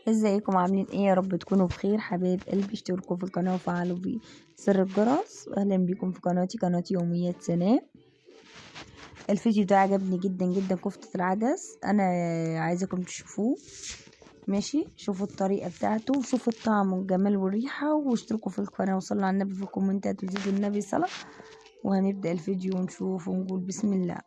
ازيكم عاملين ايه؟ يا رب تكونوا بخير حبايب قلبي. اشتركوا في القناة وفعلوا في زر الجرس. اهلا بيكم في قناتي، قناة يوميات سناء. الفيديو ده عجبني جدا جدا، كفتة العدس. انا عايزاكم تشوفوه، ماشي؟ شوفوا الطريقة بتاعته وشوفوا الطعم والجمال والريحة، واشتركوا في القناة وصلوا على النبي في الكومنتات وزيدوا النبي صلاة. وهنبدأ الفيديو ونشوف ونقول بسم الله.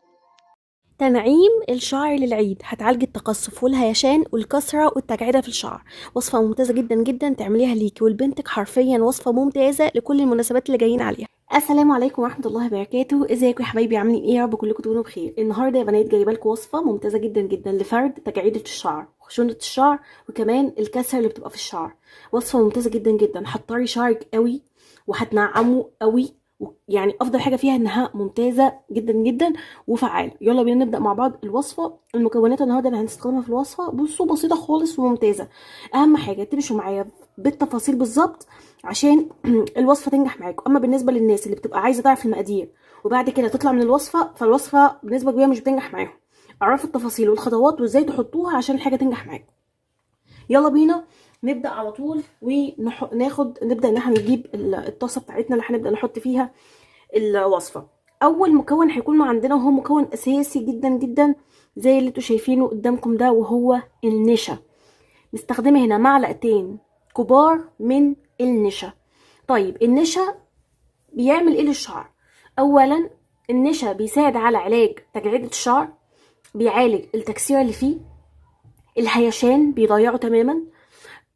تنعيم الشعر للعيد، هتعالج التقصف والهيشان والكسرة والتجعيدة في الشعر. وصفة ممتازة جدا جدا تعمليها ليكي ولبنتك، حرفيا وصفة ممتازة لكل المناسبات اللي جايين عليها. السلام عليكم ورحمة الله وبركاته، ازيكم يا حبايبي؟ عاملين ايه؟ يا رب كلكم تكونوا بخير. النهارده يا بنات جايبه لكم وصفة ممتازة جدا جدا لفرد تجعيدة الشعر، خشونة الشعر، وكمان الكسر اللي بتبقى في الشعر. وصفة ممتازة جدا جدا، هتطري شعرك قوي وهتنعمه قوي، يعني افضل حاجة فيها انها ممتازة جدا جدا وفعاله. يلا بينا نبدا مع بعض الوصفة. المكونات النهارده اللي هنستخدمها في الوصفة بصوا بسيطة خالص وممتازة. اهم حاجة تمشوا معايا بالتفاصيل بالظبط عشان الوصفة تنجح معاكم. اما بالنسبة للناس اللي بتبقى عايزه تعرف المقادير وبعد كده تطلع من الوصفة، فالوصفه بنسبة كبيرة مش بتنجح معاهم. اعرفوا التفاصيل والخطوات وازاي تحطوها عشان الحاجة تنجح معاكم. يلا بينا نبدا على طول وناخد نبدا ان احنا نجيب الطاسه بتاعتنا اللي هنبدا نحط فيها الوصفة. اول مكون هيكون عندنا وهو مكون اساسي جدا جدا زي اللي انتوا شايفينه قدامكم ده، وهو النشا. مستخدمة هنا معلقتين كبار من النشا. طيب النشا بيعمل ايه للشعر؟ اولا النشا بيساعد على علاج تجعيده الشعر، بيعالج التكسير اللي فيه، الهيشان بيضيعه تماما.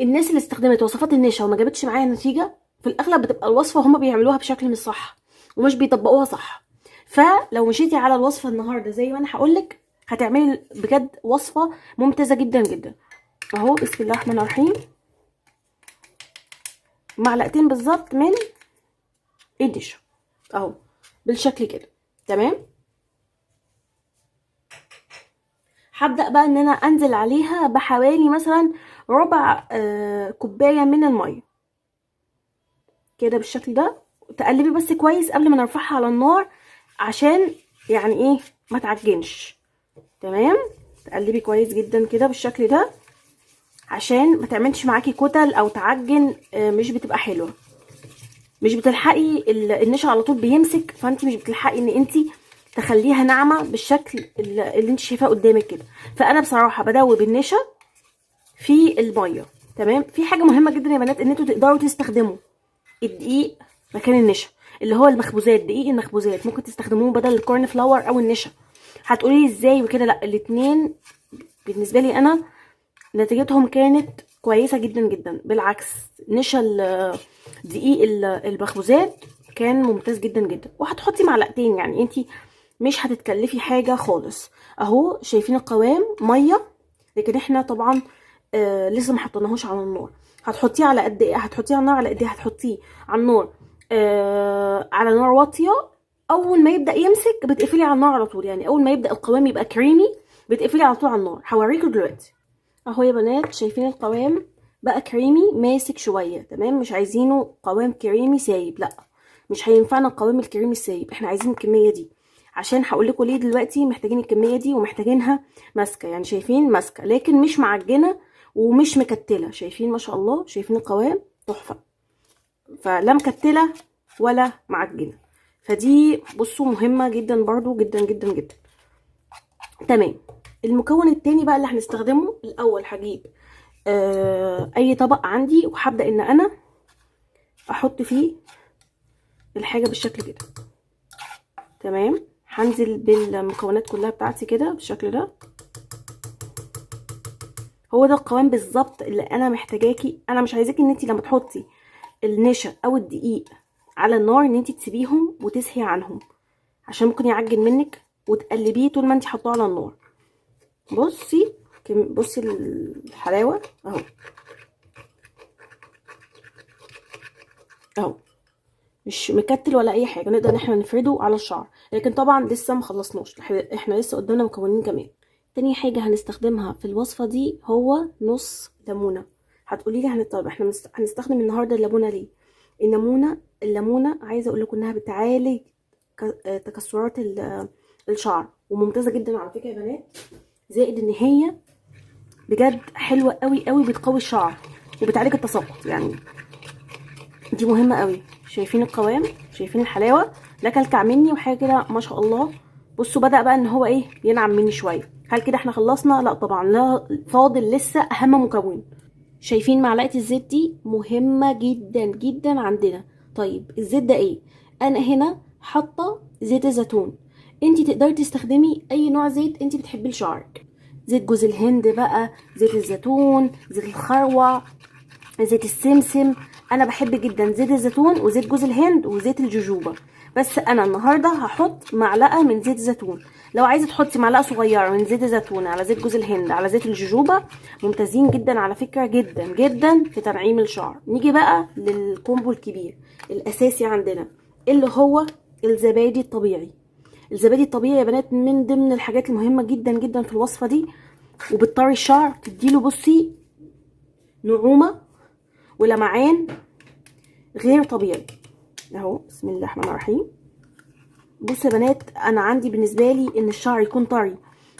الناس اللي استخدمت وصفات النشا وما جابتش معايا نتيجة، في الاغلب بتبقى الوصفة هما بيعملوها بشكل مش صح ومش بيطبقوها صح. فلو مشيتي على الوصفة النهارده زي ما انا هقولك هتعملي بجد وصفه ممتازة جدا جدا. اهو بسم الله الرحمن الرحيم. معلقتين بالظبط من النشا اهو بالشكل كده، تمام. هبدا بقى ان انا انزل عليها بحوالي مثلا ربع كوباية من المية كده بالشكل ده. تقلبي بس كويس قبل ما نرفعها على النار عشان يعني ايه ما تعجنش، تمام. تقلبي كويس جدا كده بالشكل ده عشان ما تعملش معاكي كتل او تعجن، مش بتبقى حلوة، مش بتلحقي النشا على طول بيمسك، فانت مش بتلحقي ان انت تخليها ناعمة بالشكل اللي انت شايفاه قدامك كده. فانا بصراحة بدوب النشا في المية، تمام. في حاجة مهمة جدا يا بنات، ان انتوا تقدروا تستخدموا الدقيق مكان النشا، اللي هو المخبوزات، دقيق المخبوزات ممكن تستخدموه بدل ال corn flour او النشا. هتقولي لي ازاي وكده؟ لا، الاتنين بالنسبة لي انا نتيجتهم كانت كويسة جدا جدا. بالعكس نشا دقيق المخبوزات كان ممتاز جدا جدا. وهتحطي معلقتين، يعني انتي مش هتتكلفي حاجة خالص. اهو شايفين القوام مية، لكن احنا طبعا لسه ما حطيناهوش على النار. هتحطيه على قد ايه؟ هتحطيه على النار على قد ايه؟ هتحطيه على النار على نار واطية. اول ما يبدا يمسك بتقفلي على النار على طول، يعني اول ما يبدا القوام يبقى كريمي بتقفلي على طول على النار. هوريكم دلوقتي اهو يا بنات، شايفين القوام بقى كريمي ماسك شوية، تمام. مش عايزينه قوام كريمي سايب، لا مش هينفعنا القوام الكريمي السايب، احنا عايزين الكمية دي. عشان هقول لكم ليه دلوقتي محتاجين الكمية دي ومحتاجينها ماسكه، يعني شايفين ماسكه لكن مش معجنه ومش مكتله. شايفين ما شاء الله، شايفين القوام تحفة، فلا مكتله ولا معجنه. فدي بصوا مهمة جدا برضو جدا جدا جدا، تمام. المكون التاني بقى اللي هنستخدمه، الاول هجيب اي طبق عندي وهبدا ان انا احط فيه الحاجة بالشكل كده، تمام. هنزل بالمكونات كلها بتاعتي كده بالشكل ده. هو ده القوام بالظبط اللي انا محتاجاكي. انا مش عايزاكي ان انتي لما تحطي النشا او الدقيق على النار ان انتي تسيبيهم وتسهي عنهم، عشان ممكن يعجن منك وتقلبيه طول ما انتي حطاه على النار. بصي بصي الحلاوة اهو اهو، مش مكتل ولا اي حاجة، نقدر ان احنا نفرده على الشعر. لكن طبعا لسه ما خلصناش، احنا لسه قدامنا مكونين كمان. تاني حاجة هنستخدمها في الوصفة دي هو نص ليمونه. هتقولي لي طب احنا هنستخدم النهارده الليمونه ليه؟ الليمونه عايزه اقول لكم انها بتعالج تكسرات الشعر، وممتازة جدا على فكرة يا بنات. زائد ان هي بجد حلوة قوي قوي، بتقوي الشعر وبتعالج التساقط، يعني دي مهمة قوي. شايفين القوام؟ شايفين الحلاوة؟ لا كلكع مني وحاجه كده ما شاء الله. بصوا بدا بقى ان هو ايه، ينعم مني شوية. هل كده احنا خلصنا؟ لا طبعا، لا فاضل لسه اهم مكون. شايفين معلقه الزيت دي مهمة جدا جدا عندنا. طيب الزيت ده ايه؟ انا هنا حاطه زيت الزيتون. انتي تقدري تستخدمي اي نوع زيت انتي بتحبيه لشعرك، زيت جوز الهند بقى، زيت الزيتون، زيت الخروع، زيت السمسم. انا بحب جدا زيت الزيتون وزيت جوز الهند وزيت الجوجوبا، بس انا النهارده هحط معلقه من زيت الزيتون. لو عايزه تحطي معلقه صغيرة من زيت الزيتون على زيت جوز الهند على زيت الجوجوبا، ممتازين جدا على فكرة، جدا جدا في تنعيم الشعر. نيجي بقى لل combo الكبير الاساسي عندنا اللي هو الزبادي الطبيعي. الزبادي الطبيعي يا بنات من ضمن الحاجات المهمة جدا جدا في الوصفة دي، وبتطري الشعر، تديله بصي نعومة ولمعان غير طبيعي اهو. بسم الله الرحمن الرحيم. بصوا يا بنات، انا عندي بالنسبة لي ان الشعر يكون طري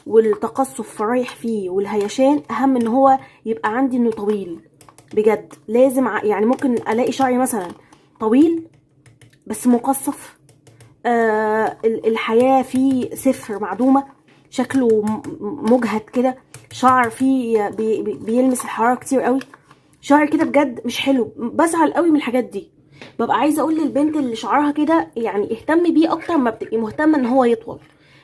والتقصف رايح فيه والهيشان، اهم ان هو يبقى عندي انه طويل بجد. لازم يعني ممكن الاقي شعري مثلا طويل بس مقصف، الحياة فيه صفر معدومة، شكله مجهد كده، شعر فيه بيلمس الحرارة كتير قوي، شعر كده بجد مش حلو. بزعل قوي من الحاجات دي. ببقى عايزه اقول للبنت اللي شعرها كده يعني اهتمي بيه اكتر ما بتبقي مهتمة ان هو يطول،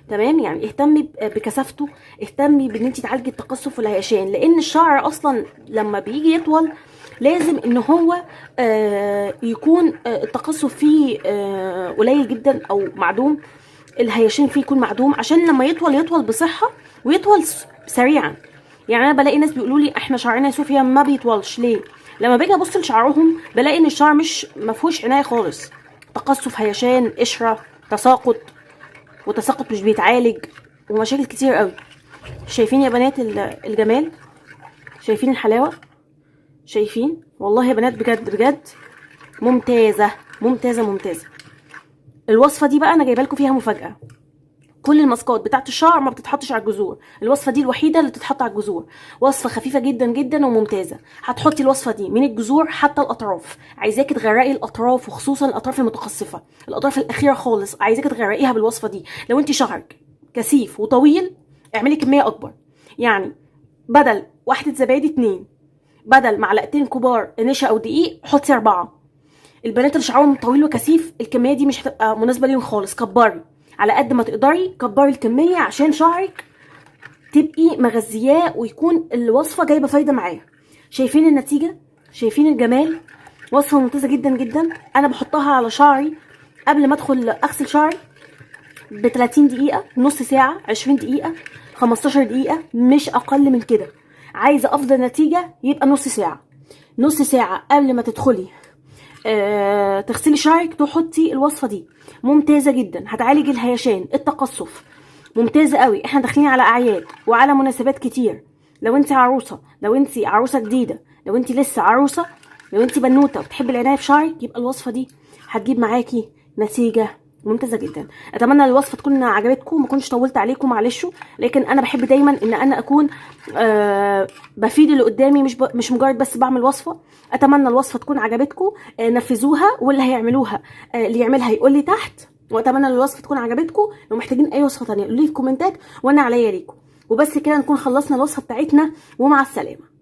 تمام؟ يعني اهتمي بكثافته، اهتمي بان انت تعالجي التقصف والهيشان، لان الشعر اصلا لما بيجي يطول لازم ان هو يكون التقصف فيه قليل جدا او معدوم، الهيشان فيه يكون معدوم، عشان لما يطول يطول بصحة ويطول سريعا. يعني انا بلاقي ناس بيقولوا لي احنا شعرنا يا صوفيا ما بيطولش ليه؟ لما باجي ابص لشعرهم بلاقي ان الشعر مش ما فيهوش عناية خالص، تقصف، هيشان، قشرة، تساقط، وتساقط مش بيتعالج، ومشاكل كتير قوي. شايفين يا بنات الجمال؟ شايفين الحلاوة؟ شايفين؟ والله يا بنات بجد بجد ممتازة ممتازة ممتازة. الوصفة دي بقى انا جايبه لكم فيها مفاجاة. كل الماسكات بتاعت الشعر ما بتتحطش على الجذور، الوصفة دي الوحيدة اللي بتتحط على الجذور. وصفه خفيفة جدا جدا وممتازة. هتحطي الوصفة دي من الجذور حتى الاطراف. عايزاكي تغرقي الاطراف، وخصوصا الاطراف المتقصفه، الاطراف الاخيرة خالص، عايزاكي تغرقيها بالوصفه دي. لو انت شعرك كثيف وطويل اعملي كمية اكبر، يعني بدل واحدة زبادي 2، بدل معلقتين كبار نشا او دقيق حطي 4. البنات اللي شعرهم طويل وكثيف الكمية دي مش هتبقى مناسبة ليهم خالص. كبري على قد ما تقدري، كبري الكمية عشان شعرك تبقي مغذياه ويكون الوصفة جايبه فايده معاه. شايفين النتيجة؟ شايفين الجمال؟ وصفه ممتازة جدا جدا. انا بحطها على شعري قبل ما ادخل اغسل شعري ب 30 دقيقة، نص ساعة، 20 دقيقة، 15 دقيقة، مش اقل من كده. عايزه افضل نتيجة يبقى نص ساعة. نص ساعة قبل ما تدخلي تغسلي شعرك تحطي الوصفة دي. ممتازة جدا، هتعالج الهيشان، التقصف، ممتازة قوي. احنا داخلين على اعياد وعلى مناسبات كتير. لو انت عروسه، لو انت عروسه جديدة، لو انت لسه عروسه، لو انت بنوته وبتحبي العناية في شعرك، يبقى الوصفة دي هتجيب معاكي نتيجة ممتازة جدا. اتمنى الوصفة تكون عجبتكم، ما كنتش طولت عليكم معلش، لكن انا بحب دايما ان انا اكون بفيد اللي قدامي، مش مجرد بس بعمل وصفه. اتمنى الوصفة تكون عجبتكم، نفذوها، واللي هيعملوها، اللي يعملها يقول لي تحت. واتمنى الوصفة تكون عجبتكم. لو محتاجين اي وصفه ثانية قولوا لي في الكومنتات وانا عليا ليكم. وبس كده نكون خلصنا الوصفة بتاعتنا، ومع السلامة.